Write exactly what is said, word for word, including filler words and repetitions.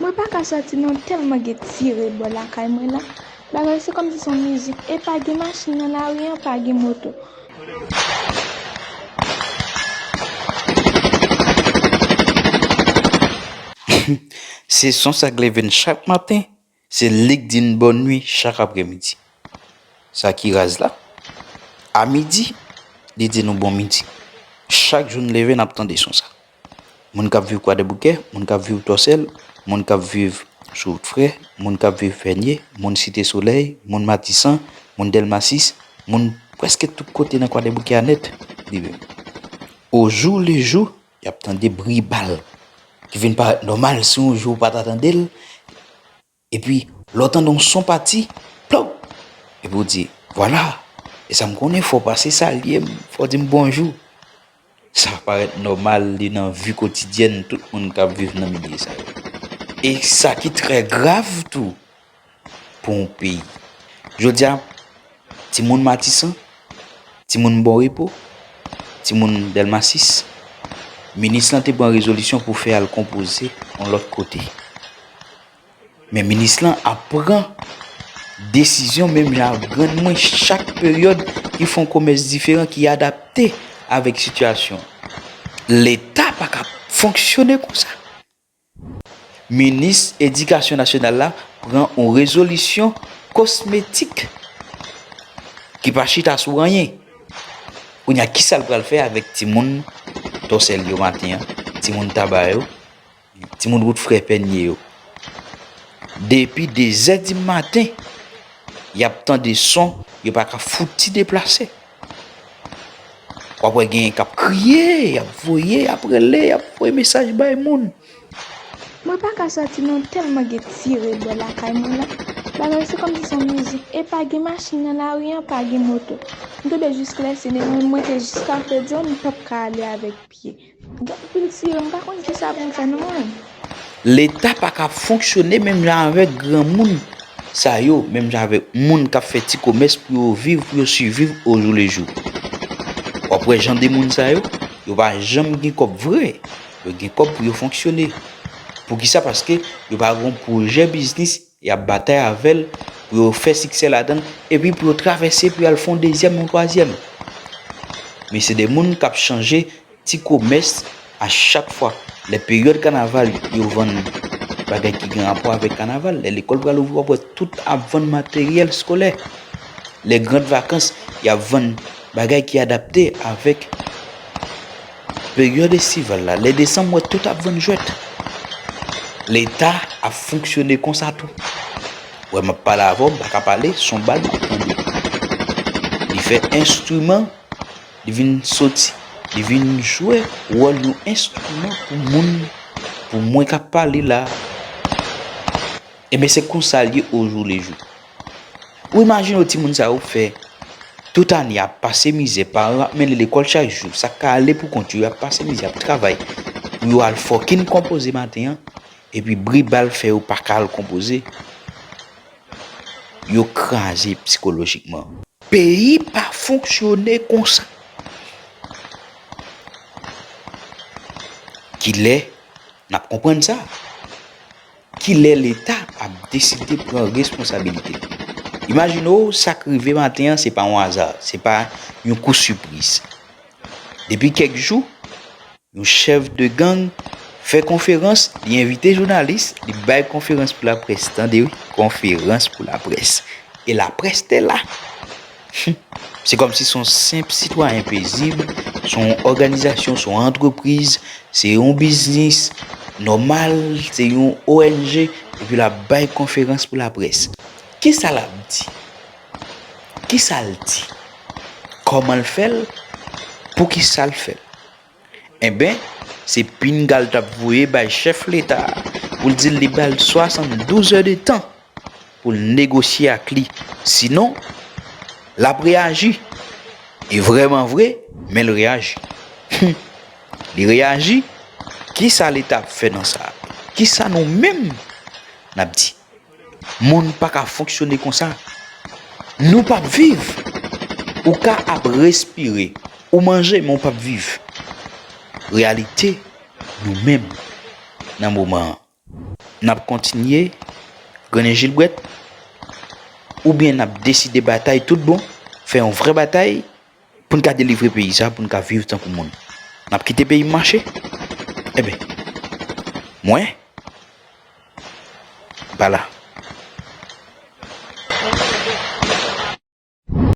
Mwen pa ka sòti non, tèlman gen tirè bò lakay mwen la. Bagay se kòmsi se yon mizik. E pa gen machin nan lari an, pa gen moto. Se son sa k leve n chak maten, se li k di n bòn nwi chak aprèmidi. Sa ki raz la, a midi, li di nou bon midi. Chak jou n leve, n ap tande son sa. Moun k ap viv Kwadèboukè, moun k ap viv Tòsèl, moun k ap viv sou Wout Frè, moun k ap viv Pènye, moun Site Solèy, moun Matisan, moun Dèlma sis, moun prèske tout kote nan Kwadèboukè a nèt, li menm. Ojou le jou, y ap tande bri bal ki vin parèt nòmal si yon jou ou pa ta tande l. Epi, lè w tande yon son pati, plow! Epi w di, vwala, e sa m konnen, fò w pase salye m, fò w di m bonjou. Sa parèt nòmal, li nan vi kotidyèn tout moun k ap viv nan milye sa yo. E sa ki trè grav tou pou yon peyi. Jodi a, timoun Matisan, timoun Bon Repo, timoun Dèlma sis, minis lan te pran rezolisyon pou fè al konpoze yon lòt kote. Men minis lan ap pran desizyon menm jan ak grann mwen chak peryòd ki fè yon komès diferan, ki adapte avèk sitiyasyon. Leta pa ka fonksyone konsa. Minis edikasyon nasyonal la pran yon rezolisyon kosmetik ki pa chita sou anyen. Kounye a, kisa l pral fè avèk timoun Tòsèl yo maten an, timoun Taba yo, timoun Wout Frè Pènye yo? Depi dezè di maten, y ap tande son, yo pa ka fouti deplase. W ap wè genyen k ap kriye, y ap voye, y ap rele, y ap voye mesaj bay moun. Mwen pa ka sòti non, tèlman gen tirè bò lakay mwen la. Bagay se kòmsi se yon mizik. E pa gen machin nan lari an, pa gen moto. M tonbe jis klèsi, men mwen, mwen te jis ka fè di w, m p ap ka ale avèk pye. Gen anpil tirè, m pa konn kisa pou m fè non mwen. Leta pa ka fonksyone menm jan avèk granmoun sa yo, menm jan avèk moun k ap fè ti komès pou yo viv, pou yo siviv ojoulejou. W ap wè jan de moun sa yo, yo pa janm gen kòb vre. Yo gen kòb pou yo fonksyone. Poukisa? Paske yo pa gen yon pwojè biznis y ap batay avè l pou yo fè siksè ladan l, epi pou yo travèse, pou y al fè yon dezyèm, yon twazyèm. Men se de moun k ap chanje ti komès a chak fwa. Lè peryòd kanaval, yo vann bagay ki gen rapò avèk kanaval. Lè lekòl pral ouvri, w ap wè tout ap vann materyèl eskolè. Lè gran vakans, y ap vann bagay ki adapte avèk peryòd estival la. Lè desanm, w wè tout ap vann jwèt. Leta ap fonksyone konsa tou. Wè, m ap pale avè w, m pa ka pale, se yon bal m ap tande. Li fè enstriman, li vin soti, li vin jwe wòl yon enstriman pou moun, pou mwen k ap pale la. Ebyen, se konsa l ye ojoulejou. Ou imajine w, timoun sa yo fè tout ane ap pase mizè, paran yo ap mennen lekòl chak jou, sa k ka ale pou kont yo, y ap pase mizè, ap travay pou yo al fòkin konpoze maten an, epi bri bal fè yo pa ka al konpoze. Yo kraze sikolojikman. Peyi pa fonksyone konsa. Kilè n ap konprann sa? Kilè Leta ap deside pran responsabilite l? Imajine w sa k rive maten an, se pa yon aza, se pa yon kou sipriz. Depi kèk jou, yon chèf de gang fè konferans, li envite jounalis, li bay konferans pou laprès, tande wi, konferans pou laprès. E laprès te la. Se kòmsi se yon senp sitwayen pezib, se yon òganizasyon, se yon antrepriz, se yon biznis nòmal, se yon O N G, epi l ap bay konferans pou laprès. Kisa l ap di? Kisa l di? Kòman l fè l? Poukisa l fè l? Enben, se pinga l t ap voye bay chèf Leta a pou l di l li ba l swasanndouz è de tan pou l negosye ak li. Sinon, l ap reyaji. E vrèman vre, men l reyaji. Hum. Li reyaji. Kisa Leta ap fè nan sa? Kisa nou menm n ap di? Monn pa ka fonksyone konsa. Nou p ap viv. Ou ka ap respire, ou manje, men w p ap viv. Reyalite nou menm nan moman an. n ap kontinye grennen jilbrèt, oubyen n ap deside batay tout bon, fè yon vrè batay pou n ka delivre peyi sa, pou n ka viv tankou moun. N ap kite peyi m mache? Enben, mwen, pa la.